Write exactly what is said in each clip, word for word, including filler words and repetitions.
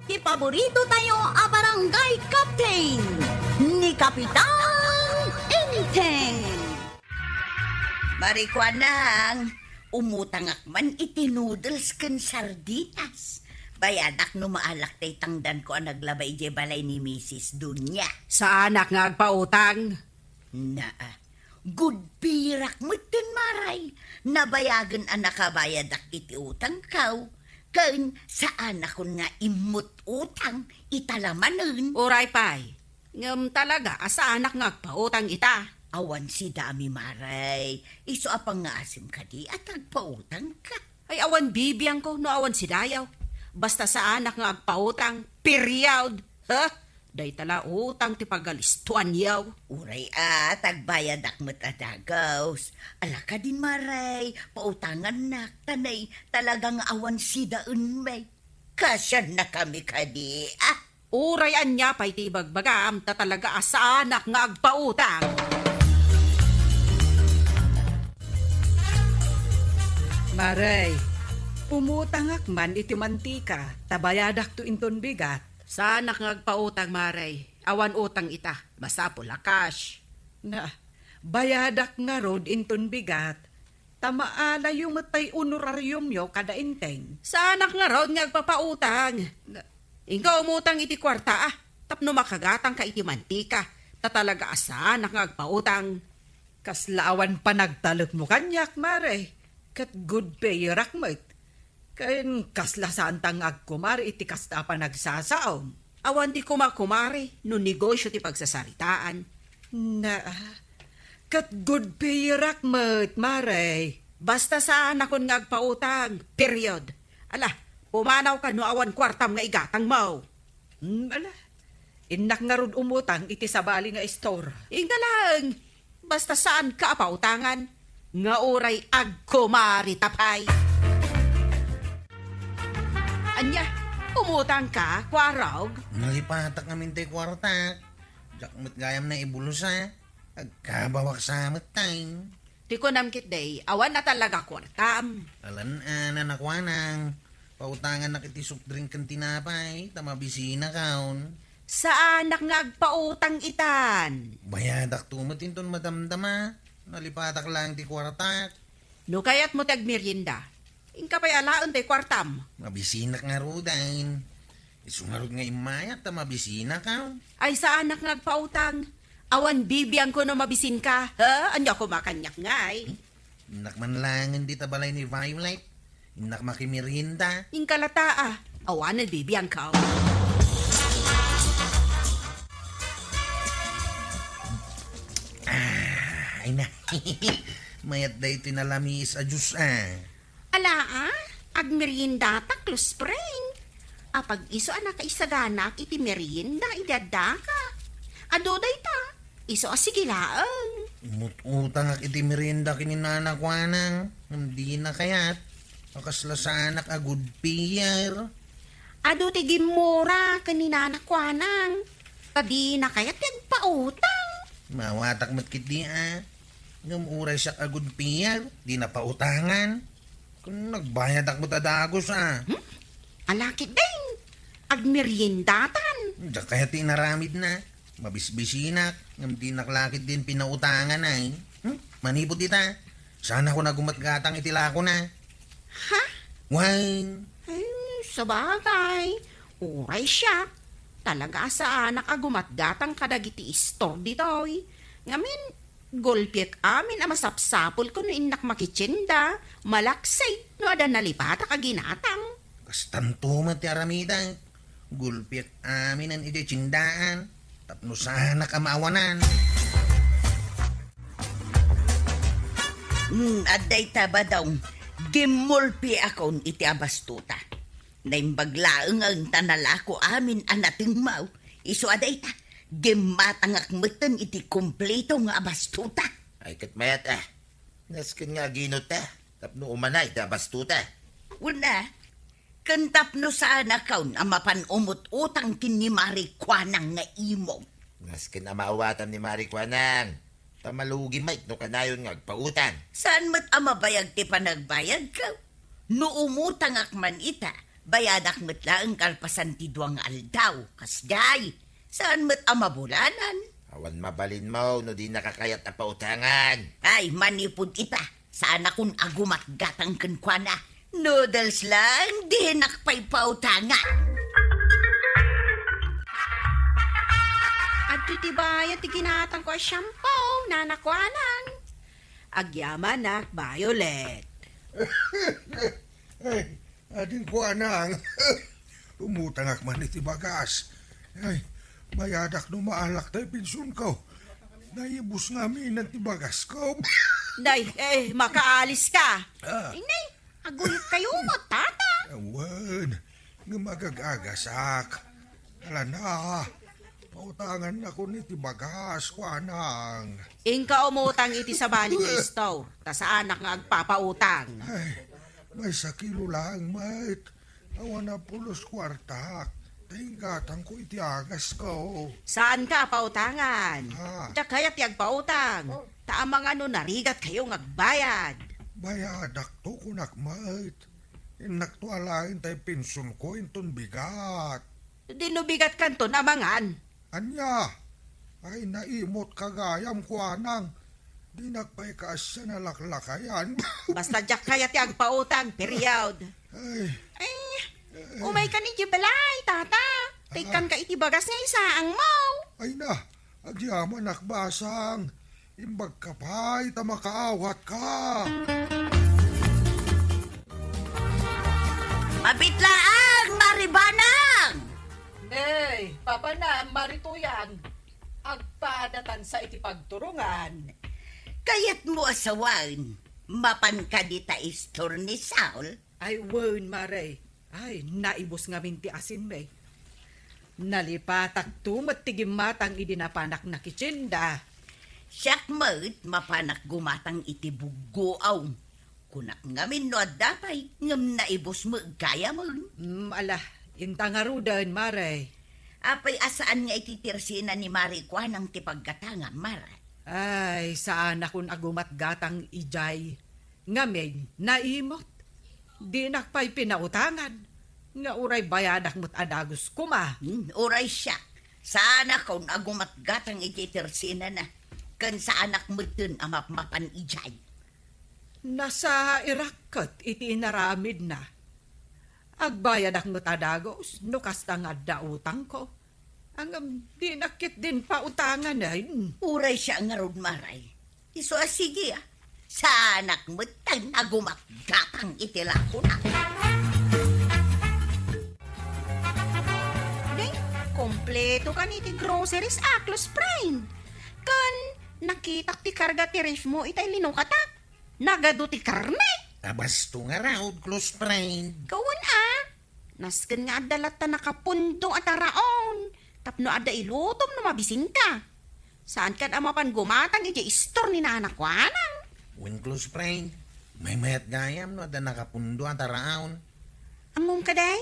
Ti paborito tayo a barangay captain, ni Kapitan Enteng. Mare Kuanang, umutangak man iti noodles ken sardinas. Bayadak no maalak tay tangdanko a naglaba idiay balay ni Misis Dunya. Saanak nga agpautang. Naa, good payerak metten, Mare. Nabayagen a nakabayadak iti utangko. Ken saanakon nga immut-utang ita la manen. Uray pay. Ngem talaga a saanak nga agpautang ita. Awan sidami, Mare. Isu a pangngaasim kadi a tagpautangka. Ay, awan bibiangko no awan sidayo. Basta saanak nga agpautang. Period. Ha? Dayta la utang ti pagalistuanyo. Uray a, tagbayadak met a dagus. Ala kadin, Mare, pautangannak, ta nay, talaga nga awan sidaenmi. Kasiannakami kadi, a? Uray ania pay ti ibagbagam, ta talaga a saanak nga agpautang. Mare, umutangak man iti mantika, ta bayadakto inton bigat. Saanak nga agpautang, Mare. Awan utang ita. Masapul a cash. Na, bayadak ngarud inton bigat. Ta maalayo met tay honorariumyo kada Enteng. Saanak ngarud nga agpapautang. Na, Inka umutang iti kuarta, a, tapno makagatangka iti mantika. Ta talaga a saanak nga agpautang. Kasla awan panagtalekmo kaniak, Mare. Ket good payerak met. Ken kasla saanta nga agkumare iti kasta a panagsasaom. Awan ti kumakumare no negosio ti pagsasaritaan. Na, ket good payerak met, Mare. Basta saanakon nga agpautang, period. Ala, pumanawka no awan kuartam nga igatangmo. Hmm, ala, innak ngarud umutang iti sabali nga istor. Inka laeng, basta saanka a pautangan, nga uray agkumarita pay. Ania, umutangka, Kuarog? Nalipatak ngamin tay kuartak. Diak met gayam naibulsa. Agkabawak sa met tay. Ti kunam ketdi, awan a talaga kuartam. Alan a, Nana Kuanang, pautangannak iti soft drink ken tinapay, ta mabisinakon. Saanak nga agpautang itan. Bayadakto met inton madamdama. Nalipatak laeng ti kuartak. No kayatmo ti agmerienda, inka pay alaen tay kuartam. Mabisinak ngaruden. Isu ngarud nga immayak ta mabisinakon. Ay, saanak nga agpautang. Awan bibiangko no mabisinka. Ha? Ania koma kaniak ngay? Innak man laengen dita balay ni Violet. Innak makimerienda. Inka lata, a. Awanen bibiangko. Ah, ay na. Mayat daytoy nalamiis a juice, a. Ala, a, agmeriendatak, close friend. Apag-isu a nakaisaganak iti merienda idi addaka. Adu dayta, isu a sige laeng. Mut-utangak iti merienda ken ni Nana Kuanang, ngem dina kayat. A, kasla saanak a good payer. Adu ti gimmura ken ni Nana Kuanang, ta dina kayat ti agpautang. Mawatak met ketdi, a. Ngem uray siak a good payer, dina pautangan. Ken nagbayadak met a dagus, a. Hmm? Ala ketdin, agmeriendatan. Diak kayat ti inaramidna. Mabisbisinak, ngem dinak la ketdin pinautangan, ay. Hmm? Manipud ita, saanakon a gumatgatang iti lakona. Ha? Wen. Ay, sabagay. Uray siak. Talaga a saanak a gumatgatang kadagiti istor ditoy. Ngamin, gulpiek amin a masapsapulko no innak makitienda, malaksid no adda nalipatak a ginatang. Kastanto met ti aramidek. Gulpiek aminen idiay tiendaan, tapno saanak a maawanan. Hmm, adda ita, Badong. Gimmulpiakon iti abastuta. Naimbag laengen ta nalako amin a natengmaw. Isu a dayta, gimmatangak metten iti kumpleto nga abastuta. Ay, ket mayat, a. Nasken nga aginutta, tapno umana iti abastuta. Wen a, ken tapno saanakon a mapan umut-utang ken ni Mari Kuanang nga imong. Nasken a maawatam ni Mari Kuanang, ta malugi met no kanayon nga agpautang. Saan met a mabayag ti panagbayagko? No umutangak man ita, Bayadak met laeng kalpasan ti dua nga aldaw, kasdiay. Saan met a mabulanan. Awan mabalinmo no dinaka kayat a pautangan. Ay, manipud ita, saanakon a gumatgatang kenkuana. Noodles lang, dinak pay pautangan. Adtoy ti bayad ti ginatangko a shampoo, Nana Kuanang. Agyamanak, Violet. Ay, ading kuanang. Umutangak man iti bagas. Ay, bayadak no maalak tay pensionko. Naibus ngamin ti bagasko. Nay, eh, makaalis ka. Ah. Ay, nay, aguyot kayo mo, tata. Awan, nga magagagasak. Ala na, pautangannakon iti bagas, kuanang. Inka umutang iti sabali nga istor, ta saanak nga agpapautang. Ay, maysa kilo laeng met. Awan a pulos kuartak, ta inggatangko iti agasko. Saanka a pautangan? Ah. Diak kayat ti agpautang, ta amangan no narigat kayo nga agbayad. Bayadakto, kunak met. Innakto alaen tay pensionko inton bigat. Di no bigat kanton amangan. Ania? Ay, naimot ka gayam, kuanang. Dinak pay kaasian a laklakayan. Basta diak kayat ti agpautang, period. Ay. Ay, umay ka ni balay, tata. Tikkan ka iti bagas nga isaang mo. Ay na, agyamanak basang. Imbag ka pay ta makaawat ka. Mabitlaang, Maribanang! Nay, papanam, Marituyan. Agpaadatan sa iti pagturungan. Kayatmo a sawen, mapan ka dita istor ni Saul? Ay, wen, Mare. Ay, naibus ngamin ti asinmi. Nalipatakto met ti gimmatang idi napanak nakitienda. Siak met mapanak gumatang iti buggoaw. Kunak ngamin no adda pay, ngem naibus met gayamen. Mm, ala, inta ngaruden, Mare. Apay a saan nga iti tirsina ni Mare Kuanang ti paggatangam, Mare? Ay, saanakon a gumatgatang idiay. Ngamin, naimot. Dinak pay pinautangan. Nga uray bayadak met a dagus koma. Hmm, uray siak. Saanakon a gumatgatang iti tersinana. Ken saanak metten a mapmapan idiay. Nasairak ket iti inaramidna. Agbayadak met a dagus no kasta nga adda utangko. Ngem dinak ketdin pautangan, ay. Uray siak ngarud, Mare. Isu a sige, a. Saanak metten a gumatgatang iti lakona. Deng, kompleto kan iti groceries a, close friend. Ken, nakitak ti karga ti ref mo itay linukatak. Nagadu ti karne. Abasto ngarud, close friend. Kawan, a. Nasken nga adda latta nakapundo a taraon tapno adda ilutom no mabisinka. Saankan a mapan gumatang idiay istor ni Nana Kuanang. Wen, close friend, maymayat gayam no adda nakapundo a taraon. Ammom kadi?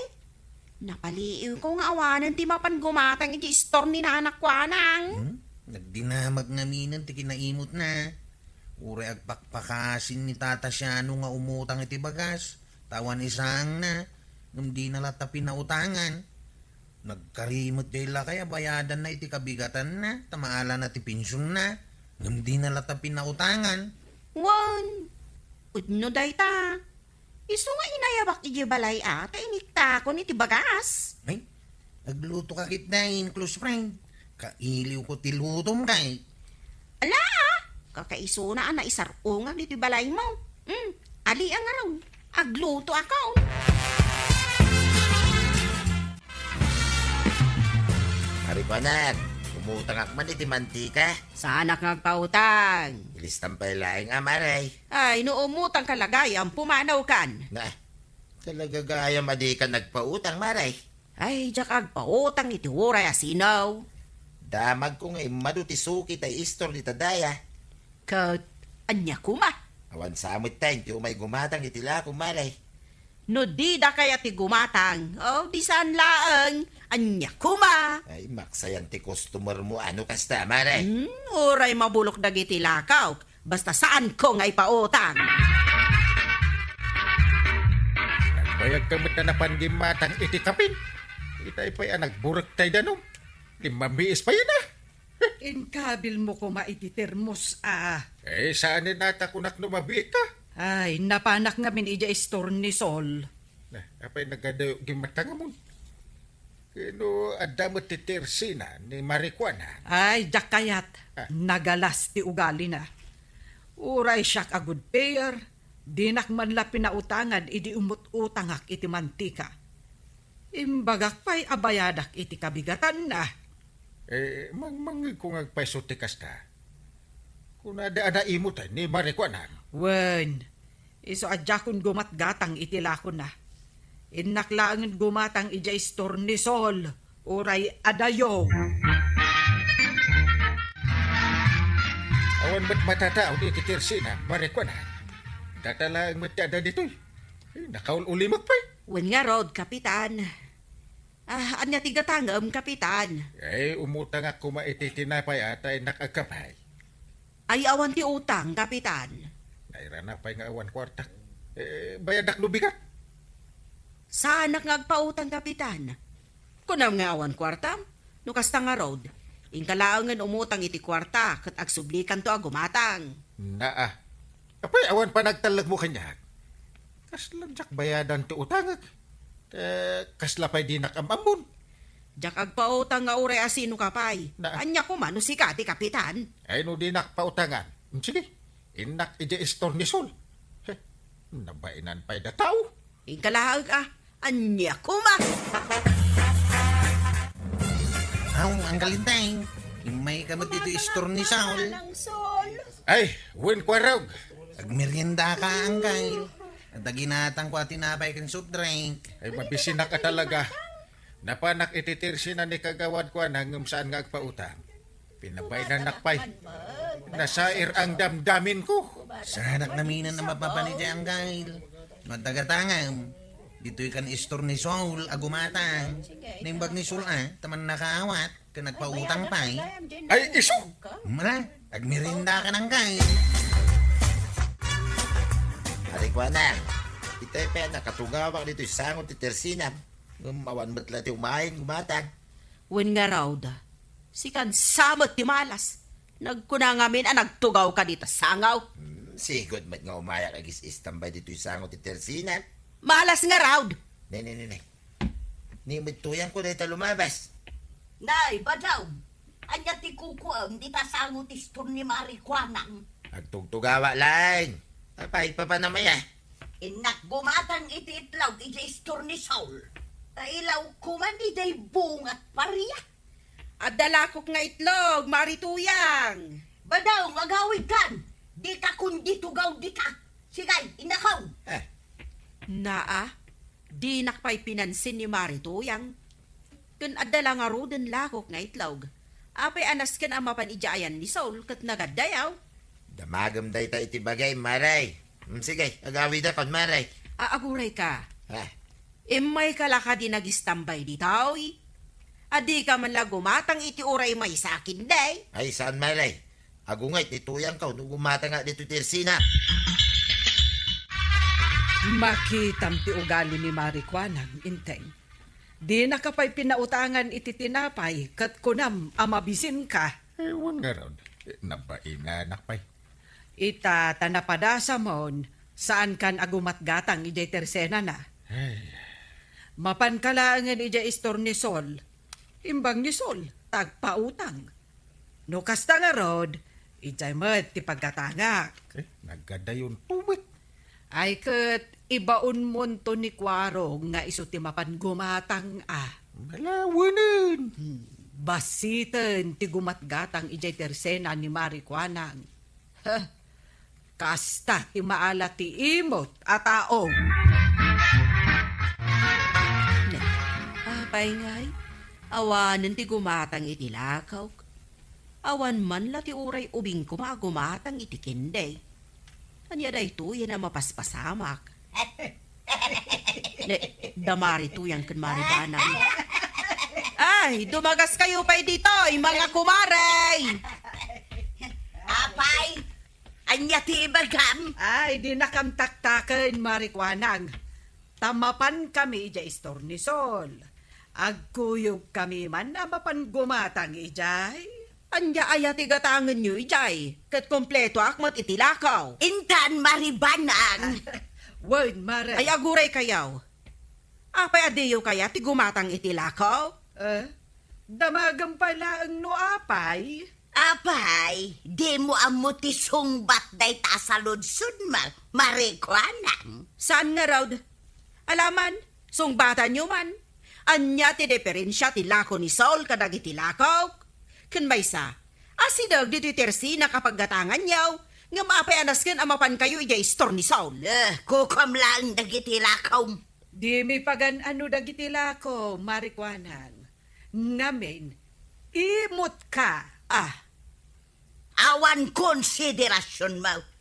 Napaliiwko nga awanen ti mapan gumatang idiay istor ni Nana Kuanang. Hmm? Nagdinamag ngaminen ti kinaimutna. Uray agpakpakasin ni Tata Siano nga umutang iti bagas, ta awan isaangna, ngem dina latta pinautangan. Nagkari met jay lakay a bayadanna iti kabigatanna, ta maalana ti pensionna, ngem dina latta pinautangan. Wen, pudno dayta. Isu nga inayabak idiay balay a, ta iniktakon iti bagas. Ay, agluto ka ketdin, close friend. Kailiwko ti lutom kay. Ala, a, kakaisuna a naisar-ungag ditoy balaymo. Hmm, ali a ngarud. Agluto ako. Mari Kuanang, umutangak man iti mantika. Saanak nga agpautang. Ilistam pay laeng a, Mare. Ay, no umutang ka la gayam, pumanawkan. Na, talaga gayam a dika nagpautang, Mare. Ay, diak agpautang iti uray a sinaw. Damagko nga immadu ti suki tay istor dita daya. Ket, ania koma? Awan sa met tayo ti umay gumatang iti lako, Mare. No dida kayat ti gumatang, o, di saan laeng, ania koma? Ay, maksayan ti customer mo, ano kasta, Mare? Hmm, uray mabulok dagiti lakaw, basta saanko nga ipautang. Bayag ka met a napan gimmatang iti kapin. Itay pay a nagburek tay danum. Limmabiis pay na. Inkabilmo koma iti termos a. Eh, saan ni nata kunak no mabiit ka? Ay, napanak ngamin idiay istor ni Sol. Na, apay nagadayo gimmatangamon? Kano adda met ti tersina ni Marijuana? Ay, diak kayat. Ah. Nagalas ti ugalina. Uray siak a good payer, dinak man la pinautangan idi umut-utangak iti mantika. Imbagak pay a bayadak iti kabigatanna. Eh, mangmangngegko nga agpayso ti kasta. Kunada a naimuten ni Marijuana. Wen, isu a diakon gumatgatang iti lakona. Innak laengen gumatang idiay istor ni Sol, uray adayo. Awan met matataud iti tersina, Marijuana. Data laeng met ti adda ditoy. Eh, nakaul-ulimek pay. Wen ngarud, Kapitan. Ah, ania ti gatangem, Kapitan? Eh, umutangak koma iti tinapay a ta innak agkapay. Ay, awan ti utang, Kapitan. Nairana pay nga awan kuartak. Eh, bayadak no bigat. Saanak nga agpautang, Kapitan. Kunam nga awan kuartam? No kasta ngarud, inka laengen umutang iti kuarta ket agsublikanto a gumatang. Naa. Apay, awan panagtallegmo kaniak. Kasla diak bayadan ti utangek. Eh, kasla pay dinak am-ammon. Diak agpautang nga uray asino ka pay. Na- Ania koma no sika ti kapitan? Ay, no dinak pautangan. Hmm, sige, innak idiay istor ni Sol. Heh, nabainan pay da tao. Inka laeng a, ania koma? Aw, Anggal Inteng, immay ka met ditoy istor ni Saul. Ay, wen, Kuarog. Agmerienda ka, Anggal. Adda ginatang ko a tinapay ken soft drink. Ay, mabisinak a talaga. Napanak iti tersina ni kagawad ko a nangem saan nga agpautang. Pinabainannak pay. Nasair ang damdamin ko. Saanak naminen a mapapan iti Anggal. No adda gatangem, ditoy kan istor ni Saul a gumatang. Naimbag ni Saul a, ta mannakaawat, ken nagpautang pay. Ay, isu! Mara, agmerienda ka, Anggal. Ari ko, anak. Itay pay a nakatugawak ditoy sango ti tersina. Ngem awan met la ti umayen gumatang. Wen ngarud, sikan sa met ti malas. Nagkuna ngamin a nagtugawka dita sango. Hmm, sigud met nga umayak agis-istambay ditoy sango ti tersina. Malas ngarud! Ne, ne, ne, ne. Ni met tuyangko dayta lumabas. Nay, Badong, ania ti kukuem dita sango ti istor ni Mari Kuanang? Agtugtugawa laeng. Apay, papanam aya? Innak gumatang iti itlog idiay istor ni Saul. Ta ilaw koma idiay bungat paria. Adda lakok nga itlog, Mari Tuyang. Badong, agawidkan. Dika kundi tugaw dika. Sigay, innakon. Eh. Naa, dinak pay pinansin ni Mari Tuyang. Ken adda la ngaruden lakok nga itlog. Apay a nasken a mapan idiay ayan ni Saul ket nagaddayaw? Damagem dayta iti bagim, Mari. Mm, sige, agawidakon, Mari. A, aguray ka. Ah. Immayka la kadi nagistambay ditoy? A dika man la gumatang iti uray maysa a kindi? Ay, saan, Mari. Agungay ti tuyangko no gumatangak ditoy ti ersina. Makitam ti ugali ni Mari Kuanang, Inteng. Dinaka pay pinautangan iti tinapay ket kunam a mabisinka. Ewan ngarud, nabainanak pay. Ita ta napadasamon, saankan a gumatgatang idiay tersenana. Ay. Mapanka laengen idiay istor ni Sol. Imbag ni Sol, ta agpautang. No kasta ngarud, idiay met ti paggatangak. Eh, nagkadayon tubig. Ay ket, ibaonmonto ni Kuarong nga isu ti mapan gumatang a. Malawenen. Hmm, basiten ti gumatgatang idiay tersena ni Mari Kuanang. Huh, kasta ti maala ti imot a tao. Ne, apay ngay, awanen ti gumatang iti lakok. Awan man la ti uray ubing koma a gumatang iti kindi. Ania daytoyen a mapaspasamak? Ne, da Mari Tuyang ken Mari Banang. Ay, dumagaskayo pay ditoy, mga kumare! Apay, ania ti ibagam? Ay, dinakam taktaken, Mari Kuanang. ta mapankami idiay istor ni Sol. Agkuyogkami man a mapan gumatang idiay. Ania aya ti gatangenyo idiay? Ket kompletoak met iti lakaw. Intan, Mari Banang. Wen, Mare. Ay, aguraykayo. Apay a diyo kayat ti gumatang iti lakaw? Eh, damagem pay laeng no apay. Apay, dimo ammo ti sungbat dayta a saludsodmo, Mari Kuanang? Saan ngarud? Alaman, sungbatanyo man. Ania ti diferensia ti lako ni Saul kadagiti lakok? Ken maysa, asideg ditoy terse a kapaggatanganyo, ngem apay a nasken a mapankayo idiay istor ni Saul? Eh, kukuam laeng dagiti lakom. Dimi pagan-ano dagiti lako, Mari Kuanang. Ngamin, imut ka. Ah. Awan konsiderasionmo.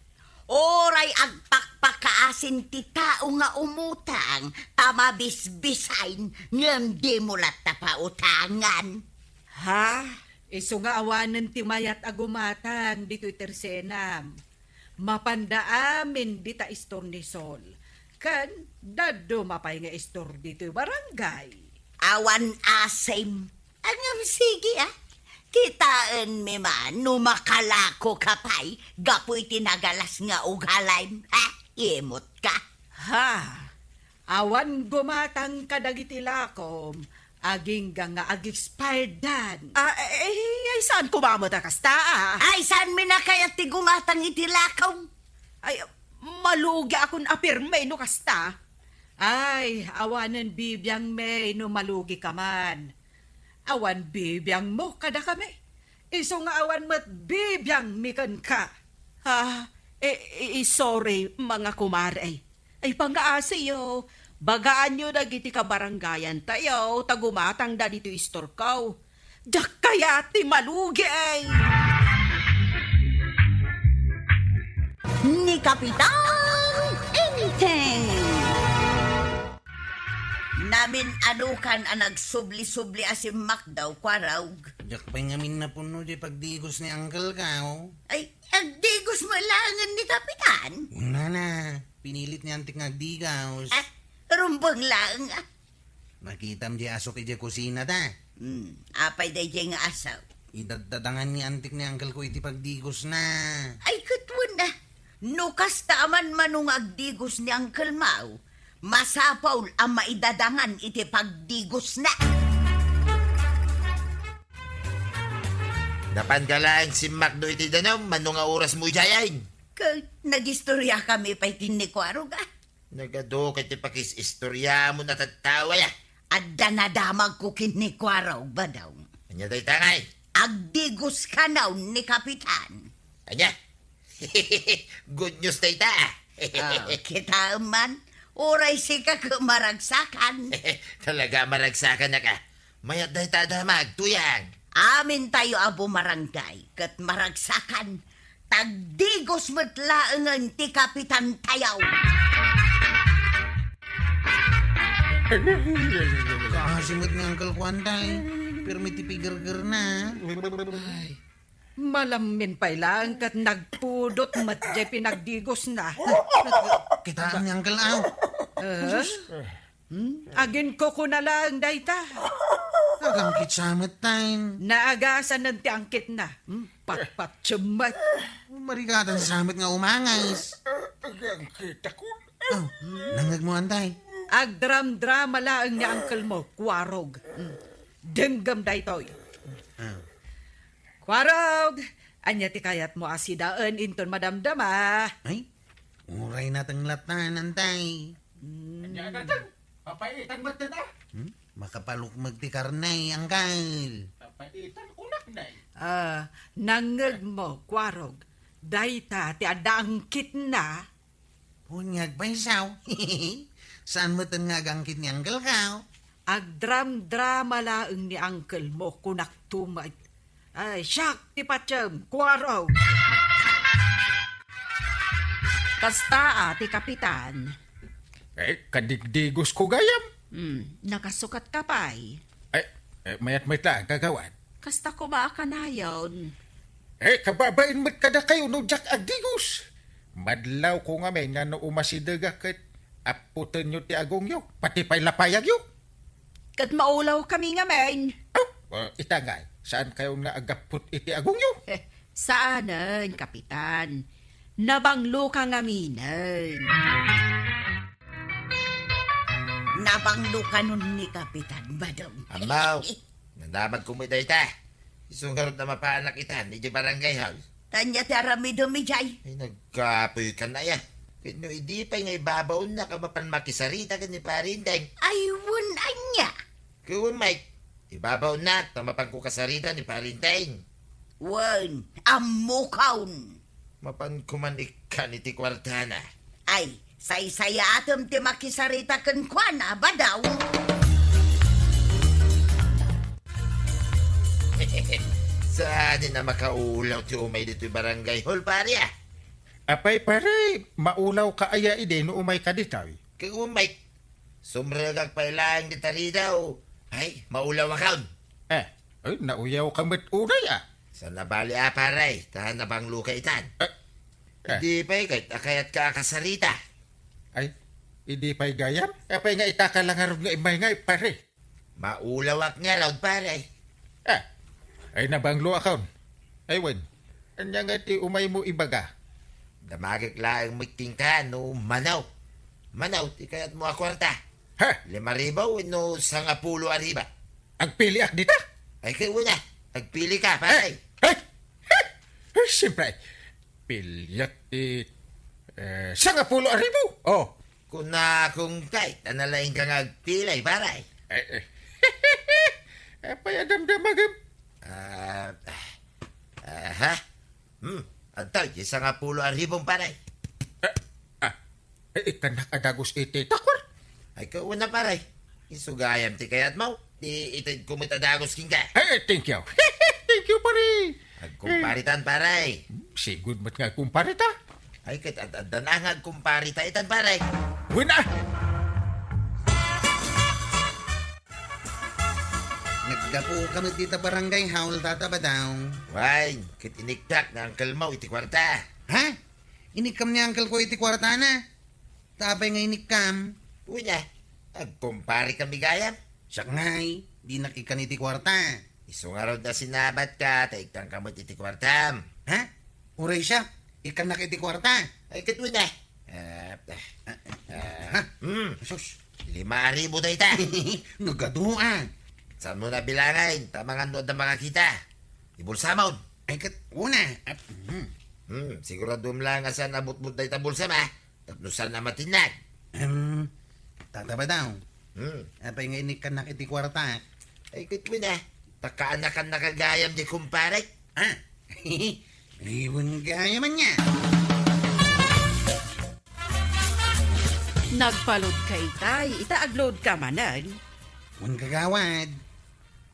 Uray agpakpakaasin ti tao nga umutang, ta mabisbisain, ngem dimo latta pautangan. Ha? Isu nga awanen ti mayat a gumatang ditoy tersenam. Mapanda amin dita istor ni Sol. Ken dadduma pay nga istor ditoy barangay. Awan asim. Ngem sige, ah. Kitaenmi man no makalako ka pay gapu iti nagalas nga ugalim, ha? Imut ka. Ha? Awan gumatang kadagiti lakom, agingga nga ag-expiredan. Ah, eh, eh, ay saan koma met a kasta, ah? Ay, saanmi a kayat ti gumatang iti lakom? Ay, malugiakon a pirme no kasta. Ay, awanen bibiangmi no malugi ka man. Awan bibiangmo kadakami. Isu nga awan met bibiangmi kenka. Ah, eh, eh, sorry, mga kumare. Ay, pangaasiyo, bagaanyo dagiti kabarangayantayo ta gumatangda ditoy istorko. Diak kayat ti malugi. Ni Kapitan Enteng. Namin-anokan a nagsubli-subli a simmakdaw, Kuarog. Diak pay ngamin napuno ti pagdigos ni Uncle Kao. Ay, agdigos met laengen ni Kapitan? Unana, pinilit ni Antik nga agdigos. Ah, rumbeng laeng, ah. Nakitam di asok idiay kusina ta. Hmm, apay daydiay nga asok? Idaddadangan ni Antik ni Uncle Kao iti pagdigosna. Ay, ket wen, ah. No kasta a manmano nga agdigos ni Uncle Mao, masapul a maidadangan iti pagdigosna. Napanka laeng simmakdo iti danum, mano nga orasmo idiay? Ket nagistoriakami pay ken ni Kuarog, ah. Nagadu ket ti pakis-istoriamon a tattao aya. Adda nadamagko ken ni Kuarog, Badong. Ania dayta ngay? Agdigos kanayon ni Kapitan. Ania? Good news dayta. Ah, kitaem man, uray sika ket maragsakan. Talaga, maragsakannaka. Mayat dayta a damag, Tuyang. Amintayo a bumarangay ket maragsakan, ta agdigos met laengen ti kapitantayo. Kaasi met ni Uncle Kuan, tay. Pirmi ti pigergerna. Ay, malammin pay laeng ket nagpudot met jay pinagdigosna. Kitaem ni Uncle, aw. Eh? Hmm? Aginkukuna laeng dayta. Agangkit sa met, tay. Naagasanen ti angkitna. Hmm? Patpatiem met. Marikatan sa met nga umangis. Agangkit ako. Oh, nangngegmo, tay. Agdramdrama laeng ni uncle mo, Kuarog. Hmm. Denggem daytoy. Ah. Kuarog, ania ti kayatmo a sidaen inton madamdama? Ay, uray nateng latta, tay. Hmm. Ania, tay? Papaitan met dayta? Hmm? Makapalukmeg ti karne, uncle. Papaitan kunak, tay. Ah, nangngegmo, Kuarog. Dayta ti adda angkitna. Wen nga agpaysaw. Saan met nga agangkit ni Uncle Kao? Agdramdrama laeng ni uncle mo, kunak tumet. Ay, siak ti patiem, Kuarog. Kasta a ti kapitan. Eh, kadigdigos ko gayam. Hmm, nakasukat ka pay. Eh, eh, mayat met laeng, kagawad. Kasta koma a kanayon. Eh, kababain met kadakayo no diak agdigos. Madlawko ngamin nga no umasidegak ket Apputenyo ti agongyo, pati pay lapayagyo. Ket maulawkami ngamin. Oh, ah, ita ngay, saan kayo nga agapput iti agongyo? Eh, saanen, Kapitan. Nabangloka ngaminen. Nabanglokanon ni Kapitan, Badong. Ammaw, nadamagko met dayta. Isu ngarud a mapaanak itan, idiay barangay hall. Ania ti aramidem idiay? Ay, nagkapoykan aya. Ket no idi pay nga ibabaonnak a mapan makisarita ken ni Pare Enteng. Ay, wen ania? Ket wen met, ibabaonnak ta mapanko kasarita ni Pare Enteng. Wen, ammokon. Mapanko man ikkan iti kuartana. Ay, saysayaatem ti makisarita kenkuana, Badong. Saanen a makaulaw ti umay ditoy barangay hall, pare, ah. Apay, pare, maulawka aya idi no umayka ditoy? Ket umay, sumrekak pay laeng dita ridaw. Ay, maulawakon. Eh, ay, nauyawka met unay, ah. Saan a bali, ah, pare, ta nabangloka itan. Eh, eh. Idi pay ket a kayatka a kasarita. Ay, idi pay gayam? Apay nga itaka la ngarud nga immay ngay, pare? Maulawak ngarud, pare. Ah, ay, nabangloakon. Ay, wen, ania nga ti umaymo ibaga? Damagek laeng met kenka no mano. Mano ti kayatmo a kuarta? Ha? Lima ribu wenno sangapulo a ribu? Agpiliak dita? Ay, ket una, agpilika, pare. Eh, eh, eh, eh, siyempre, piliak ti, eh, sangapulo a ribu. Oh. Kunakon kay, ta nalaingka nga agpili, pare. Eh, eh. Apay a damdamagem? Ah, ah, aha. Hmm, adtoy, ti sangapulo a ribum, pare. Eh, ah, eh, ikkannak a dagus iti takwar? Ay, ket una, pare. Isu gayam ti kayatmo. Ti itedko met a dagus kenka. Eh, thank you. Thank you, pare. Agkumparitan, pare. Hmm, sigud met nga agkumparita. Ay, ket ad-addan a nga agkumparita itan, pare. Wen a! Naggapuka met dita barangay hall, Tata Badong. Wen, ket iniktak ni uncle mo iti kuarta. Ha? Inikkam ni uncle ko iti kuartana? Ta apay nga inikkam? Wen a, agkumpari kami gayam. Siak ngay, dinak ikkan iti kuarta. Isu ngarud a sinabatka, ta ikkanka met iti kuartam. Ha? Uray siak, ikkannak iti kuarta. Ay, ket wen a. Ah, ah, ah, hmm. Sus. Lima a ribu dayta. Nagadu a. Saanmo nabilangen, ta amangan no adda makakita. Ibulsamon. Ay, ket una. Ah, hmm. Hmm, siguradom la nga saan a butbot dayta bulsam, ah. Tapno saan a matinnag. Em, Tata Badong. Hmm. Apay nga inikkannak iti kuarta? Ay, ket wen a. Ta kaanakannaka gayam di kumpare. Ah? Ay, wen gayam ania. Nagpa-load ka itay, ita ag-load ka manen. Wen, kagawad.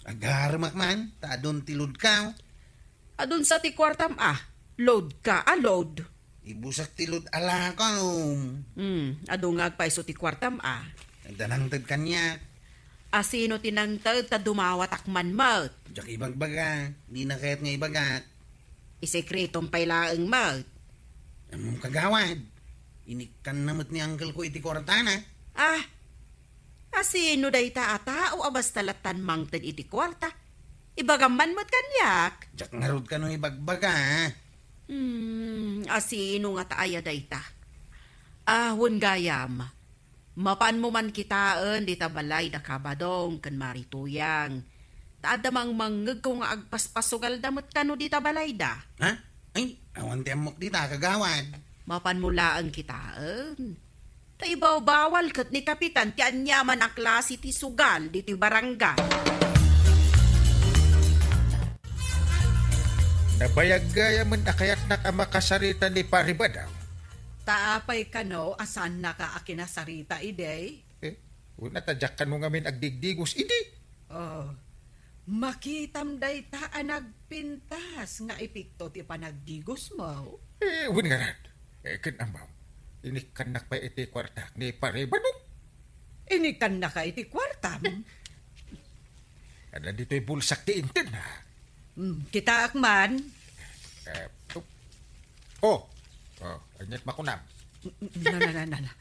Agaremak man, ta adun ti load ka. Adun sa ti kuartam a, load ka a load. Ibusak ti load a lakom. Hmm, adu nga agpayso ti kuartam a. Adda nangted kaniak. Asino ti nangted ta dumawatak man met? Diak ibagbaga, dina kayat nga ibagak. Isekretom pay laeng met. Ammom, kagawad, inikkanna met ni uncle ko iti kuartana. Ah, asino dayta a tao a basta lattan mangted iti kuarta? Ibagam man met kaniak. Diak ngarud kano ibagbaga. Hmm, asino ngata aya dayta? Ah, wen gayam. Mapanmo man kitaen dita balay da Kabadong ken Mari Tuyang. Ta adda mangmangngegko nga agpaspasugalda met kano dita balayda. Ha? Ay, awan ti ammok dita, kagawad. Mapanmo laeng kitaen. Ta ibawbawal ket ni Kapitan ti aniaman a klase ti sugal ditoy barangay. Nabayag gayam a kayatnak a makasarita ni Pari Badong. Ta apay kano a saannaka a kinasarita idi? Eh, una ta diak kano ngamin agdigdigos idi. Oh, makitam dayta a nagpintas nga epekto ti panagdigosmo. Eh, wen ngarud. Eh, ken ammom, inikkannak pay iti kuartak ni Pare Badong. Inikkannaka iti kuartam? Adda ditoy bulsak ti inted, ha? Hmm, kitaak man. Eh, oh. Oh. Oh, aniat makunam? Na, na, na, na, na.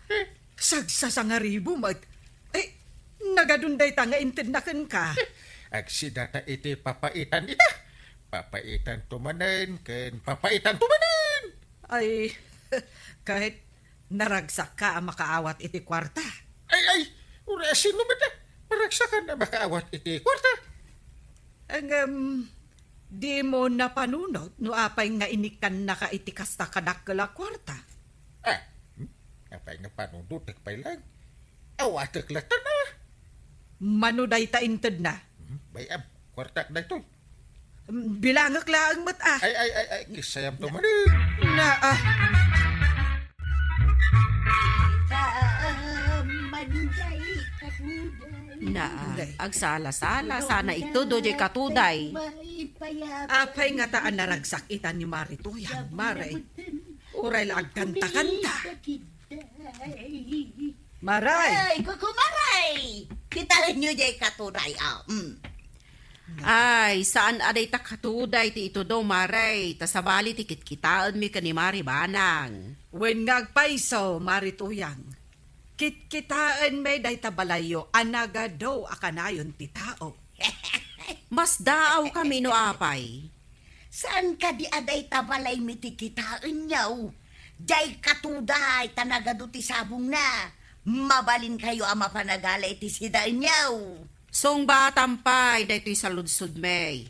Sagsasangaribo met. Ay, nagadun dayta nga intedna kenka. Agsidata iti papaitan ita. Papaitanto manen ken papaitanto manen. Ay, ket naragsakka a makaawat iti kuarta. Ay, ay, uray a sino met a maragsakan a makaawat iti kuarta? Ngem, dimo napanunot no apay nga inikkannaka iti kasta kadakkel a kuarta? Ah, hmm? Apay nga panunotek pay laeng? Awatek latta na. Mano dayta intedna? Hmm, bay-am, kuartak daytoy. Bilangek laeng met, ah. Ay, ay, ay, ay, kisayam to manen. Na, ah. Naa, agsala-sala sana itudo diay katuday. Apay ngata a naragsak ita ni Mari Tuyang, Mare? Uray la agkanta-kanta. Maray! Ay, kukumaray! Kitaenyo diay katuday, ah. Mm. Ay, saan a dayta katuday ti itudo, Maray, ta sabali ti kitkitaenmi ken ni Mari Banang. Wen nga agpayso, Mari Tuyang. Kitkitaenmi dayta balayyo a nagadu a kanayon ti tao. Masdaawkami no apay? Saan kadi a dayta balaymi ti kitaenyo? Diay katuday ta nagadu ti sabongna. Mabalinkayo a mapan agala iti sidaenyo. Sungbatam pay daytoy saludsodmi.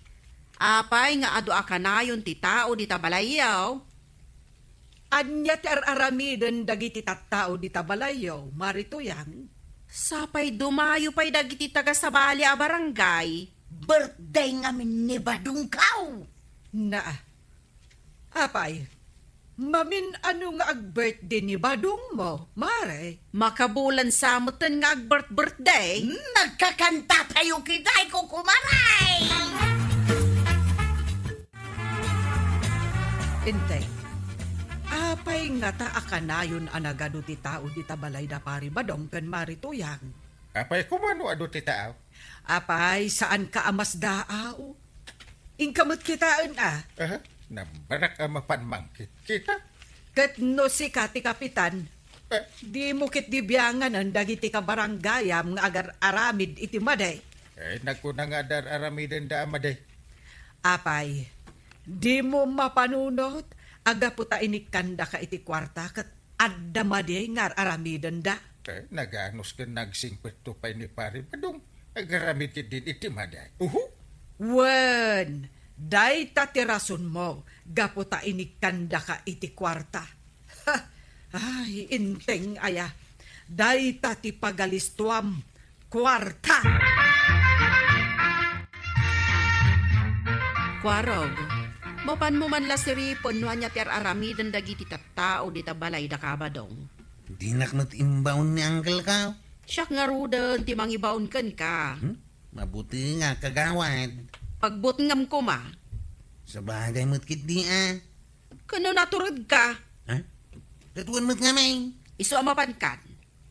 Apay nga adu a kanayon ti tao dita balayyo? Ania ti ar-aramiden dagiti tattao dita balayyo, Mari Tuyang? Sapay dumayo pay dagiti taga-sabali a barangay. Birthday ngamin ni Badongko. Naa. Apay, mamin-ano nga ag-birthday ni Badongmo, Mare? Makabulan sa meten nga ag-birth-birthday. Nagkakanta tayo kitay, kukumaray! Intay, apay ngata a kanayon a nagadu ti tao dita balay da Pari Badong ken Mari Tuyang? Apay koma no adu ti tao? Apay, saanka a masdaaw? Inka met kitaen a. Aha, nambarak a mapan mangkitkita. Ket no sika ti kapitan, eh, dimo ketdi bianganen dagiti kabaranggayam nga agar-aramid iti madi. Eh, nagkuna nga adar-aramidenda a madi. Apay, dimo mapanunot a gapu ta inikkandaka iti kuarta ket adda madi nga ar-aramidenda. Eh, naganus ken nagsingpetto pay ni Pari Badong. Agaramid ketdin iti madi. Uhu. Wen, dayta ti rasonmo gapu ta inikkandaka iti kuarta. Ha! Ay, inteng aya. Dayta ti pagalistuam. Kuarta! Kuarog, mapanmo man la siripen no ania ti ar-aramiden dagiti tattao dita balay da Kabadong. Dinak met imbaon ni Uncle ka. Siak ngaruden ti mangibaon kenka. Hmm? Mabuti nga, kagawad. Pagbutngam koma. Sabagay met ketdi a. Ken no naturedka? Ha? Ket wen met ngamin. Isu a mapankan.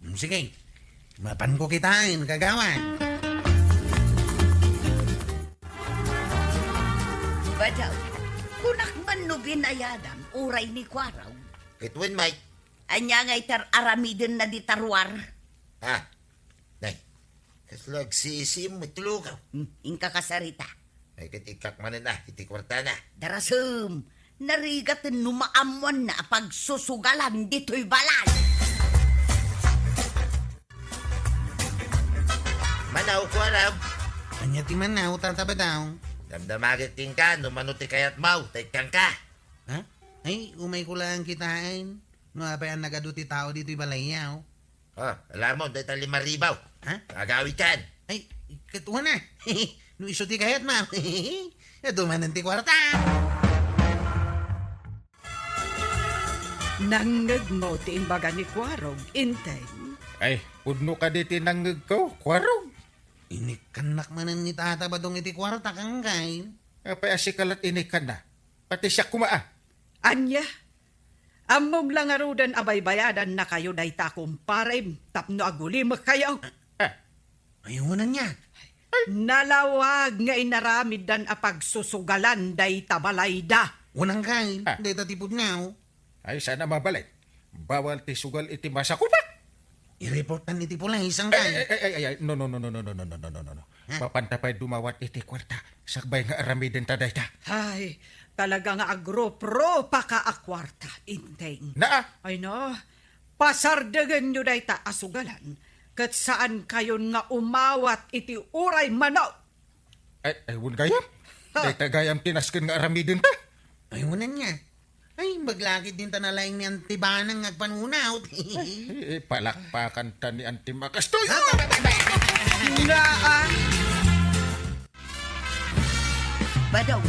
Hmm, sige. Mapanko kitaen, kagawad. Badaw, kunak man no binayadam uray ni Kuarog. Ket wen, Mike. Ania nga iti ar-aramidenna dita ruar? Ha? Nay, kasla agsisiim met ti lugaw. Hmm, inka kasarita. Ay, ket ikkak manen a, iti kuartana. Darasem, narigaten no maammoanna a pagsusugalan ditoy balay. Manaw, Kuarog. Ania ti manaw, Tata Badaw? Damdamagek kenka no mano ti kayatmo, ta ikkanka. Ha? Ay, umayko laeng kitaen. No apay a nagadu ti tao ditoy balayyo. Oh, alamon, dayta lima ribu. Ha? Agawidkan. Ay, ket wen a. No isu ti kayatmo. Adu manen ti kuarta. Nangngegmo ti imbaga ni Kuarog, Inteng? Ay, pudno kadi ti nangngegko, Kuarog. Inikkannak manen ni Tata Badong iti kuarta, kangkay. Apay a sika lat inikkanna? Pati siak koma a. Ania? Ammom la ngaruden a baybayadannakayo dayta kumparem tapno agulimekkayo. Ah. Ay, wen ania? Nalawag nga inaramiddan a pagsusugalan dayta balayda. Wen a kay, ah, dayta ti pudno. Ay, saan a mabalin. Bawal ti sugal iti masakupak. I-reportan iti pulis, Angkal. Ay, ay, ay, ay, ay, no, no, no, no, no, no, no, no, no, no, no. Ha? Mapanta pay dumawat iti kuarta, sakbay nga aramidenta dayta. Ay, talaga nga agrupropa ka a kuarta, Inteng. Naa? Ay, no. Pasardengenyo dayta a sugalan, ket saan kayon nga umawat iti uray mano. Ay, ay, wen gayam. Ha? Dayta gayam ti nasken nga aramidenta. Ay, wen ania. Ay, maglakid din ta nalaing ni Auntie Banang nga agpanunot. Ay, ay, palakpakan ta ni Auntie Makastoy. Nga, ah. Badong,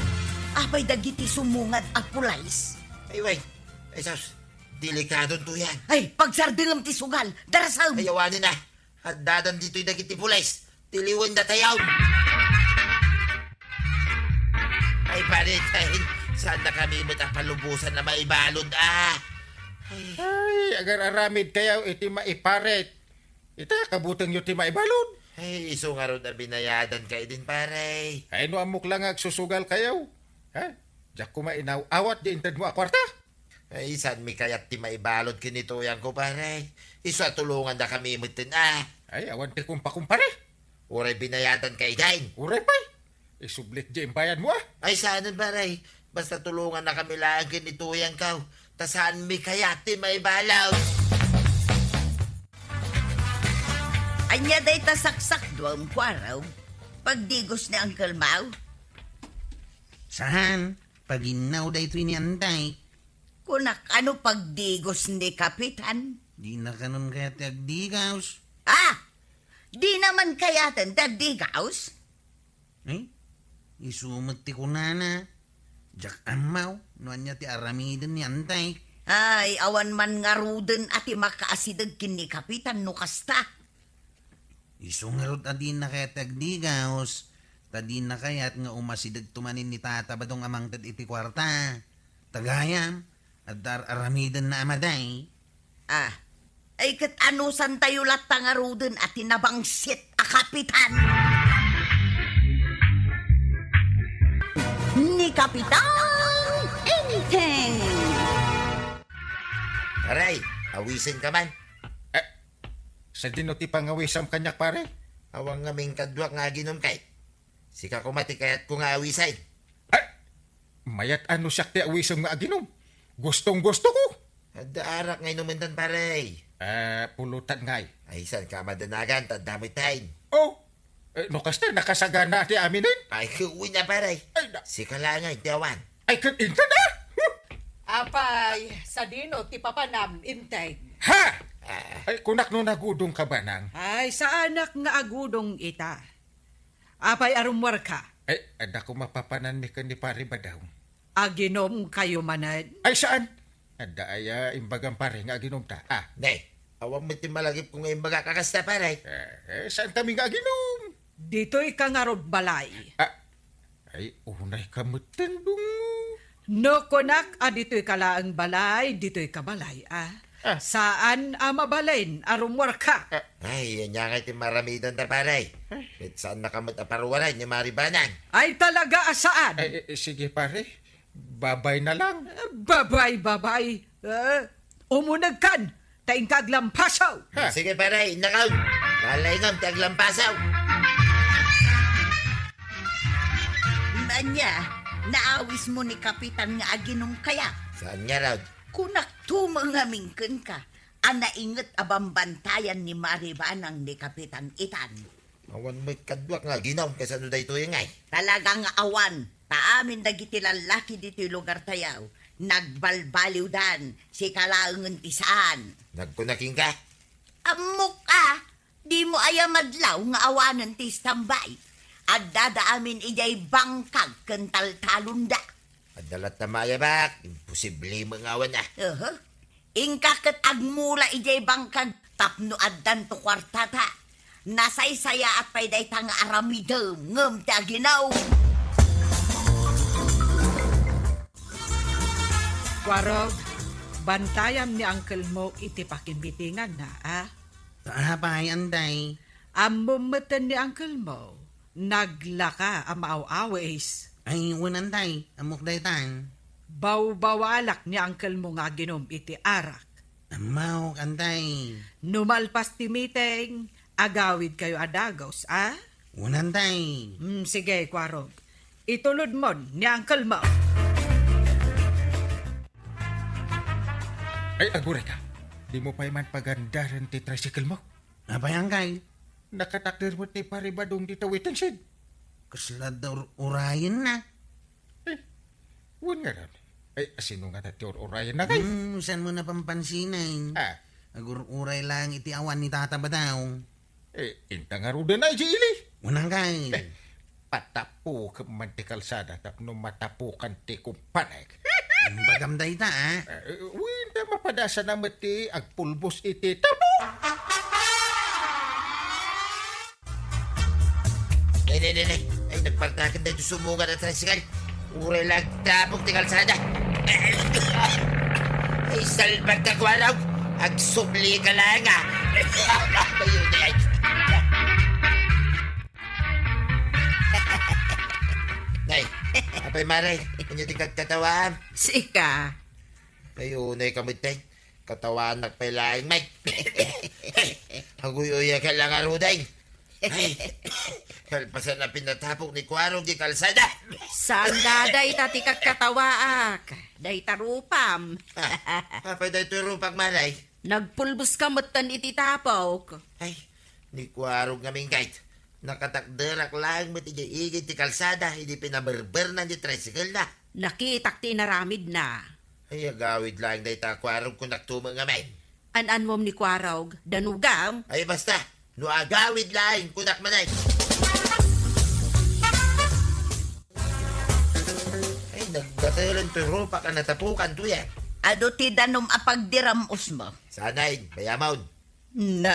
apay dagiti sumungad a pulis? Ay, way. Ay, sus. Delikadon to yan. Ay, pagsardengem ti sugal. Darasem. Ay, awanen na. Addadan ditoy dagiti pulis. Tiliwen datayaw. Ay, pare, ay, saan na kami met a palubosan a maibalod, ah? Ay. Ay, agar-aramid kayaw iti maiparit. Ita, kabutengyo ti maibalod. Ay, isu ngarud a binayadan ka idin, pare. Ay, no ammok la nga agsusugal kayaw. Ha? Diak koma inaw-awat di intedmo a kuarta. Ay, saanmi kayat ti maibalod ken ni tuyangko, pare. Isu a tulongandakami metten, ah. Ay, awan ti kumpakumpare. Uray binayadan ka idin. Uray pay. Isublik di imbayadmo, ah. Ay, saanen, pare. Basta tulongannakami laeng ken ni tuyangko. Ta saanmi kayat ti maibalod. Ania dayta saksakduam, kuarog? Pagdigos ni Uncle Mau? Saan? Paginnaw daytoy ni Antay. Kunak, ano pagdigos ni Kapitan? Dina kanon kayat ti agdigaws. Ah! Dina man kayaten ti agdigaws? Eh? Isu met ti kunana. Diak ammaw no ania ti aramiden ni Antay. Ay, awan man ngaruden a ti makaasideg ken ni Kapitan no kasta. Isu ngarud a dina kayat ti agdigaws, ta dina kayat nga umasidegto manen ni Tata Badong a mangted iti kuarta. Ta gayam, adda ar-aramidenna a maday. Ah, ay ket anusantayo latta ngaruden a ti nabangsit a kapitan? Ni Kapitan Enteng! Aray, awisen ka man. Eh, sadino ti pangawisam kaniak, pare? Awan ngamin kaduak nga aginom kay. Sika koma ti kayatko nga awisen. Ay, mayat a no siak ti awisem nga aginom. Gustong-gustoko. Adda arak nga inumentan, pare. Ah, pulutan ngay. Ay, saan ka madanagan? Tadda mo itain. Oh, eh, no kasta, nakasagana ti aminen? Ay, kuwi na, pare. Ay, na- Sika lang nga, iti awan. Ay, ket inted, ah! Apay, sadino ti papanam, Inteng? Ha! Ah. Ay, kunak no nagudong ka, Banang. Ay, saanak nga agudong ita. Apay a rummuarka? Ay, adda ko mapapananmi ken ni Pare Badong. Aginom kayo manen? Ay, saan? Adda aya imbagam, pare, nga aginom ta? Ah. Ne, awan met ti malagipko nga imbaga ka kasta, pare. Eh, eh, saan kami nga aginom? Ditoy ka ngarud balay. Ah, ay, unay ka met, Tendong. No kunak a ditoy ka laeng balay, ditoy ka balay, ah. Ah. Saan a mabalin a rummuarka? Ah. Ay, ania ngay ti maramidanta, pare. Ay. Ket saan na ka met a paruaran ni Mari Banang. Ay, talaga a saan. Ay, eh, sige, pare. Babay na lang. Babay, babay. Eh, umuneg kan. Ta inka aglampasaw. Ha? Sige, pare, innakam. Nalaingam ti aglampasaw. Ania, naawis mo ni Kapitan nga aginom kaya? Saan nga, Rod? Kunak tumeng amin kenka, a nainget a bambantayan ni Mari Banang ni Kapitan Itan. Awan met kaduak nga aginom kasano daytoy ngay. Talaga nga awan, ta amin dagiti lallaki ditoy lugar tayaw, nagbalbaliwdan, sika laengen ti saan. Nagkuna kenka? Ammok a, dimo aya madlaw nga awanen ti istambay. Addada amin idiay bangkag ken taltalonda. Adda latta maayabak, imposible met nga awan a. Aha. Inka ket agmula idiay bangkag tapno addanto kuartata. Nasaysayaat pay dayta nga aramidem ngem ti aginom. Kuarog, bantayam ni uncle mo iti pakimmitinganna, a? Apay, Anday? Ammom metten ni uncle mo, naglaka a maaw-awis. Ay, wen, Anday, ammok daytan. Bawbawalak ni uncle mo nga aginom iti arak. Ammok, Antay. No malpas ti meeting, agawidkayo a dagus, a? Wen, Antay. Hmm, sige, Kuarog. Itulodmon ni uncle mo. Ay, agurayka. Dimo pay man pagandaren ti tricycle mo? Apay, Angkay? Nakatakder met ti paribadong dita waiting shed. Kasla da ur-, urayenna. Eh, wen ngarud. Ay, sino ngata ti ur-urayenna, kay? Hmm, saanmo napampansinan? Ah. Agur-uray lang iti awan ni Tata Badaw. Eh, inta ngaruden ay, Jilly? Wen, Angkay. Eh, patapukem man ti kalsada tapno matapukan ti kumpanek. Imbagam dayta, a? Eh, wen, ta mapadasan a met ti agpulbos iti tapok. Nay, nay, nay, nay. Ay, nagpartaken daytoy sumungan a tricycle. Uray la agtapok ti kalsada. Ay, salbag ka, Kuarog. Agsubli ka lang, a. Nay, apay, Maray? Ania ti kagkatawaam? Sika. Ay, unay ka met, tay. Katawanak pay laeng, Mike. Aguy-uyak lang ngaruden. Ay, kalpasan a pinatapok ni Kuarog ti kalsada. Saan nga dayta ti kagkatawaak? Dayta rupam. Ah, apay daytoy rupak, Maray? Nagpulbos ka metten iti tapok. Ay, ni Kuarog ngamin, guide. Nakatakderak laeng met idiay igid ti kalsada idi pinaberberna ti tricycle-na. Nakitak ti inaramidna. Ay, agawid laeng dayta, Kuarog, kunak tumo ngamin. An-anmom ni Kuarog, danugam? Ay, basta, no agawid laeng, kunak manen. Ay, nagbatelen toy rupak a natapukan toy, a. Adu ti danum a pagdiram-usmo? Saan, bayamon. Na,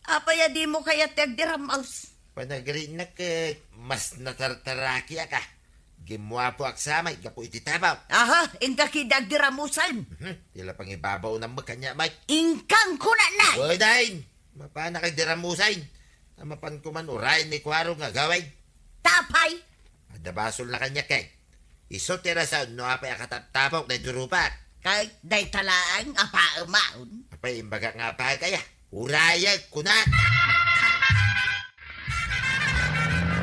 apay a dimo kayat ti agdiram-us? Panagrinak ket mas natartarakiak, a. Gimmuapoak sa met gapu iti tapok. Aha, inka kadi agdiram-usen. Mhm, ti la pangibabaonam met kaniak, Mike. Inkang kunana. Oy, Dain, mapanak agdiram-usen. Ta mapanko man urayen ni Kuarog nga agawid. Ta apay? Adda basolna kaniak, ket isu ti rason no apay a kataptapok daytoy rupak. Ket dayta laeng a paemaon. Apay imbagak nga apay kaya? Urayek, kunak!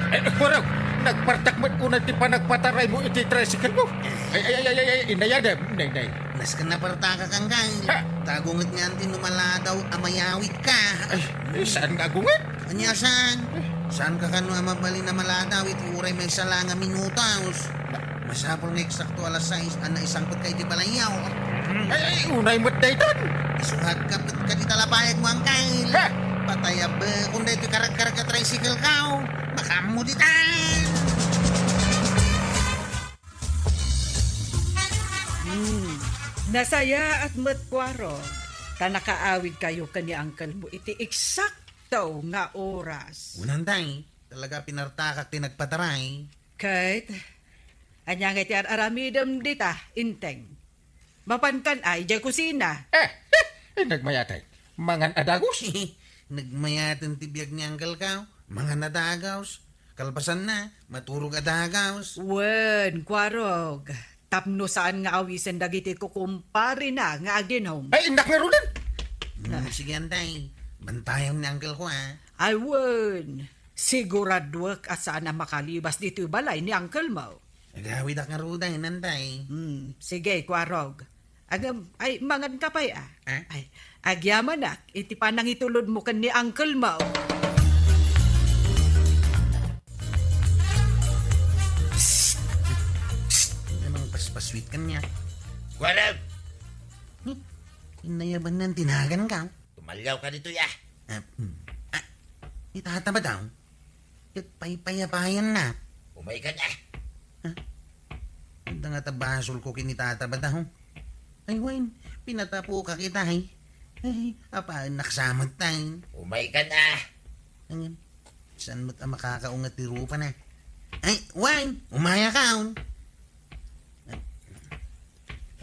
Eh, Kuarog, nagpartak met unay ti panagpataraymo iti tricycle-mo. Ay, ay, ay, ay, ay, inayadem, nay, nay. Nasken a napartakak, Angkay. Ha? Ta agunget ngarud ti no maladaw a mayawidka. Ay, eh, saan nga agunget? Ania saan? Saanka kano a mabalin a maladaw iti uray maysa la nga minutos? Masapul nga eksakto alas sais a naisangpetka iti balayyo. Ay, ay, unay met daytan. Isu nga agkapet ka ti talapayagmo, Angkay. Ha? Patay a bekon daytoy karagkarag a tricycle-ko. Makaammo ditan. Hmm. Nasayaat met, Kuarog, ta nakaawidkayo ken ni uncle-mo iti eksakto nga oras. Wen, Antay, talaga pinartakak ti nagpataray. Ket, ania ngay ti ar-aramidem dita, Enteng? Mapankan a idiay kusina. Eh, eh, nagmayaten. Mangan a dagus? Nagmayaten ti biag ni uncle-ko. Mangan a dagus. Kalpasanna, maturog a dagus. Wen, Kuarog. Tapno saan nga awisen dagiti kukumparena nga aginum. Ay, innak ngaruden! Hmm, sige, Antay. Bantayam ni uncle-ko, a. Ay, wen. Siguraduek a saan a makalibas ditoy balay ni uncle-mo. Agawidak ngaruden, Antay. Hmm, sige, Kuarog. Agam, ay, mangan ka pay, a. Eh? Ay, agyamanak iti panangitulodmo ken ni uncle-mo. Psst! Psst! Ano namang paspasweet kaniak? Kuarog! Hmm? Inayabanna ti naganka. Tumaliawka ditoy, a. Ah, hmm. Ah, ni Tata Badaw? Ket paypayapayanna. Umaykan a. Ah, adda ngata basolko ken ni Tata Badaw. Ay, wen, pinatapokak ita, ay. Ay, apaennak sa met, ay. Umaykan a. Anyan, saan met a makakaunget ti rupana? Ay, wen, umayakon.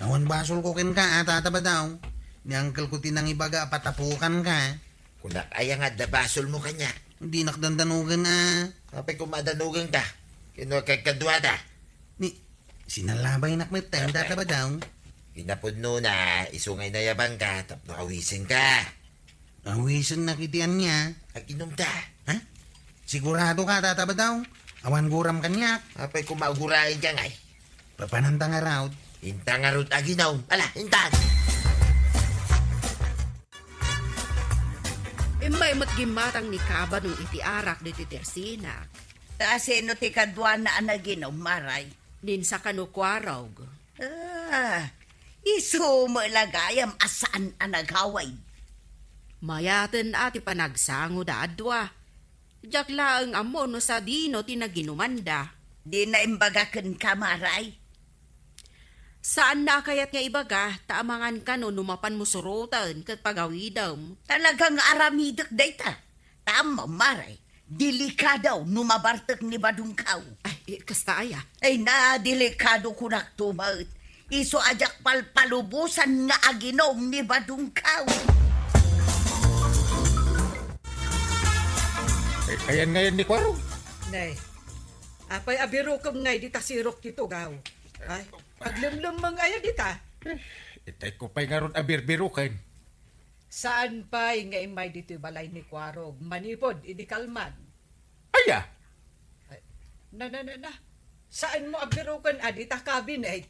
Awan basolko kenka, a, Tata Badaw. Ni uncle-ko ti nangibaga a patapokanka. Kunak aya nga adda basolmo kaniak? Dinak dandanogen, a. Apay koma danogenta? Ken no agkadkaduada? Ni, sinalabaynak met, a, Tata Badaw. Kinapudnona, isu nga inayabanka tapno awisenka. Awisennak iti ania? Aginumda. Ha? Siguradoka, Tata Badaw? Awan guram kaniak. Apay koma aguraenka ngay? Papananta ngarud. Inta ngarud aginom. Ala, inta! Immay met gimmatang ni Kabadong iti arak ditoy tersinak. Ta sino ti kaduana a naginom, Maray? Ni Insa kano Kuarog. Ah, isu met la gayam a saan a nagawid. Mayaten a ti panagsangoda a dua. Diak laeng ammo no sadino ti naginumanda. Dina imbaga kenka, Maray? Saanna a kayat nga ibaga, ta amangan kano no mapanmo suroten ket pagawidem. Talaga nga aramidek dayta. Ta ammom, Maray, delikado no mabartek ni badongkaw. Ay, eh, kasta aya? Ay, na, delikado kunakto met. Isu a diak palpalubosan nga aginom ni badongkaw. Ay, ayan ngayon ni Kuarog. Nay, apay a birukem ngay dita sirok ti tugaw? Ay, aglemlemmeng aya dita? Itay ko pay ngarud a birbiruken. Saan pay nga immay ditoy balay ni Kuarog manipud idi kalman? Aya? Ay, na, na, na, na. Saanmo a biruken a dita cabinet?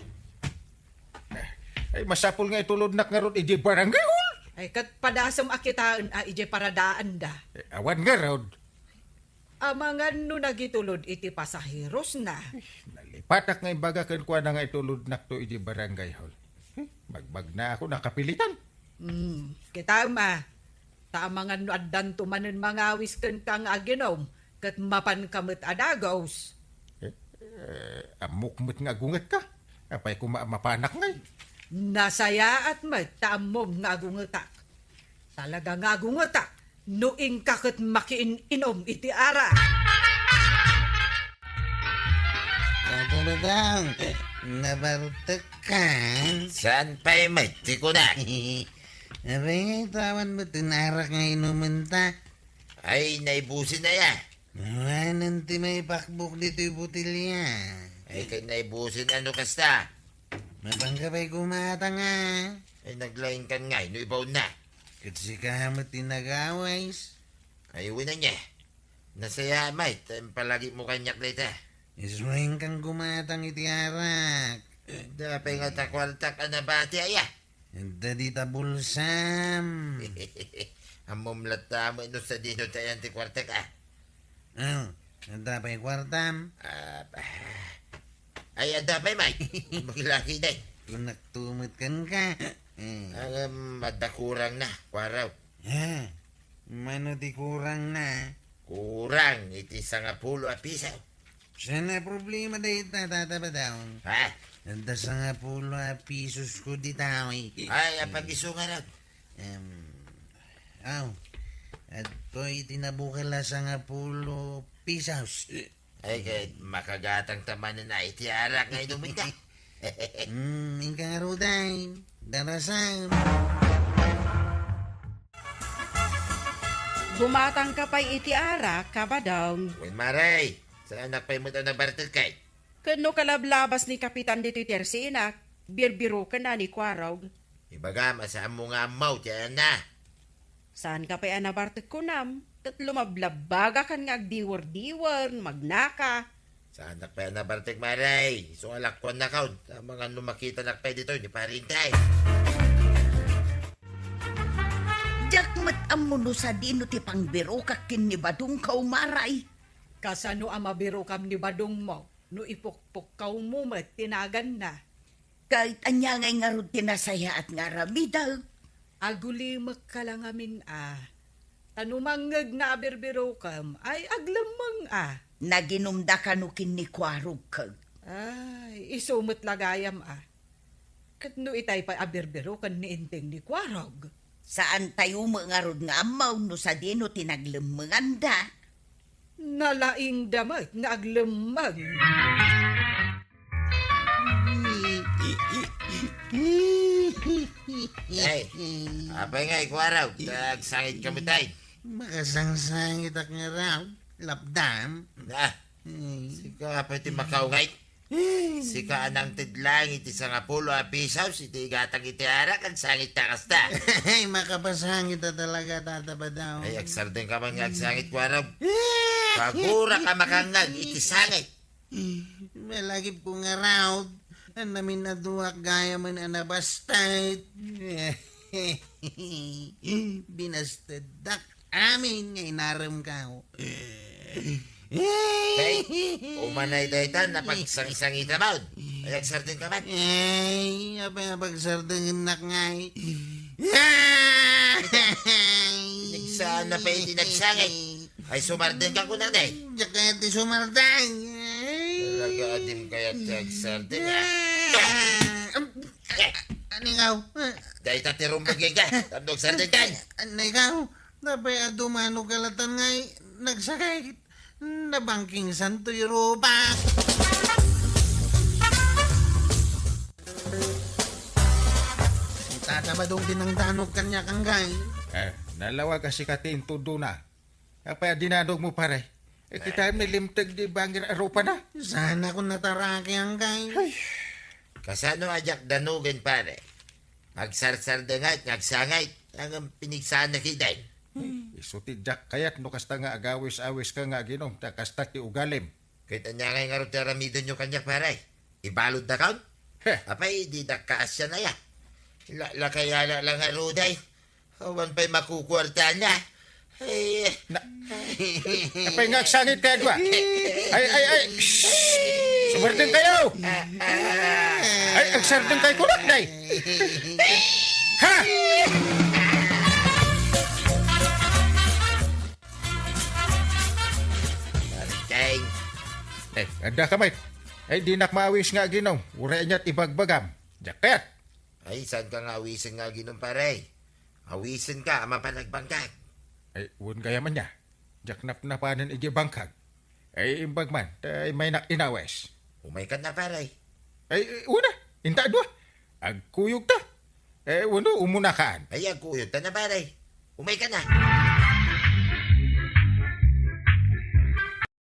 Ay, masapul nga itulodnak ngarud idiay barangay hall. Ay, ket padasem a kitaen a idiay paradaanda. Eh, awan ngarud. Amangan no nagitulod iti pasaherosna. Nalipatak nga imbaga kenkuana nga itulodnakto idiay barangay hall. Eh, magmagna ako, nakapilitan. Hmm, kitaem a. Ta amangan no addanto manen mangawis kenka nga aginom, ket mapanka met a dagus. Eh, eh, ammok met nga agungetka. Apay koma a mapanak ngay? Nasayaat met ta ammom nga agungetak. Talaga nga agungetak no inka ket makiin-inom iti arak. Tata Badong, nabartekka? Saan pay met ti kunak? Apay nga itaman met ti arak nga inumenta? Ay, naibusin aya. Awanen ti maipakbok ditoy botelya. Ay, ket naibusin ano kasta? Mapanka pay gumatang a. Ay, naglaingkan ngay no ibaonna. Ket sika met ti nagawis. Ay, wen ania. Nasayaat met ta impalagipmo kaniak dayta. Isuenkan gumatang iti arak. Dapay nga ta kuartak a nabati aya. Adda dita bulsam. Ammom latta met no sadino ti ayan ti kuartak a. Oh, adda pay kuartam? Ah, bah. Ay, adda pay, Mike. Maglaki, day. Kunakto met kenka. Eh. Ang, um, adda kurang na, Kuarog. Ha? Mano ti kurang na? Kurang iti sangapulo a piso. Saan a problema dayta, Tata Badong? Ha? Adda sangapulo a pisos ko dita, oy. Ay, apag-isu ngarud? Em, aw, adtoy iti nabukal a sangapulo pisos. Ay, ket makagatang ta manen a iti arak nga inumenda. Hmm, inka ngarud ay, darasam. Gumatangka pay iti arak, Kabadong. Wen, Maray, saanak pay met a nabartek kay? Ket no kalablabas ni Kapitan ditoy tersinak, birbirukenna ni Kuarog. Ibagam a saanmo nga ammo ti ayanna. Saanka pay a nabartek kunam, ket lumablabagakan nga agdiwer-diwer, magnaka. Saanak pay a nabartek, Maray. Isu nga lakuannakon, ta amangan no makitanak pay ditoy ni Pare Intay. Diak met ammo no sadino ti pangbirokak ken ni badongko, Maray. Kasano a mabirokam ni badongmo no ipukpukkawmo met ti naganna? Ket ania ngay ngarud ti nasayaat nga aramidek? Agulimekka la ngamin a. Ta no mangngeg nga abirbirokem, ay aglemmeng a. Naginumda kano ken ni Kuarog ket. Ay, isu met la gayam a. Ket no itay pay abirbiroken ni Enteng ni Kuarog? Saantayo met ngarud nga ammo no sadino ti naglemmenganda. Nalaingda met nga aglemmeng. Ay, apay ngay, Kuarog? Agsangitka met ay. Makasangsangitak ngarud, lapdan. Na, Hmm. Sika pay ti makaungay. Sika a nangted laeng iti sangapulo a pesos iti igatang iti arak, agsangit ta kasta. Ay, makapasangit ta talaga, Tata Badong. Ay, agsardeng ka man nga agsangit, Warog. Pagura ka makangngag iti sangit. Malagip ko nga raut, a naminaduak gayam a nabastait. Binasteddak amin nga inarem ka. Kay, umanay dayta, napagsangisangita maud. Ay, agsardeng ka man. Ay, apay a pagsardengennak ngay? Pinagsaan na pa iti nagsangit. Ay, sumardeng ka kunak, day. Diak kayat ti sumardeng. Talaga, adim kayat ti agsardeng, ah. Anigaw. Dayta ti rumbag ka. Tapno agsardeng ka. Anigaw. Napay a dumano kalatan ngay nagsakit. Nabangking santoy rupak. Tatabadong dinangdanok kanya kanggay. Eh, nalawag a sika ti intudona. Apay a dinanogmo, pare? Eh, kita mi limteg di bangir a rupana. Sana kung nataraki ang kay. Ay. Kasano a diak danogen, pare? Agsarsardengayt nga agsangayt, ngem pinigsaanak iday. Isu ti diak kayat no kasta nga agawis-awis ka nga aginom, ta kasta ti ugalim. Ket ania ngay ngarud ti aramidenyo kaniak, pare? Ibaludda kaon? Heh. Apay, didak kaasian aya. La, lakayala lang ngarud ay. Awan pay makukuartana. Ay, na, apay nga agsangit kayat, wa? Ay, ay, ay. Shh! Sumardeng kayo! Ay, agsardeng kayo, kunak, day! Ha? Sardeng. Eh, adda ka, Mike. Ay, dinak maawis nga aginom. Uray aniat ibagbagam. Diak kayat. Ay, saan ka nga awisen nga aginom, pare? Awisen ka, a mapan agbangkag. Ay, wen gayam ania. Diak napnapanen iti bangkag. Ay, imbag man, ta immaynak inawis. Umay ka na, pare. Ay, una, inta dua. Agkuyog ta. Eh, wano, umuna kaan. Ay, agkuyog ta na, pare. Umay ka na.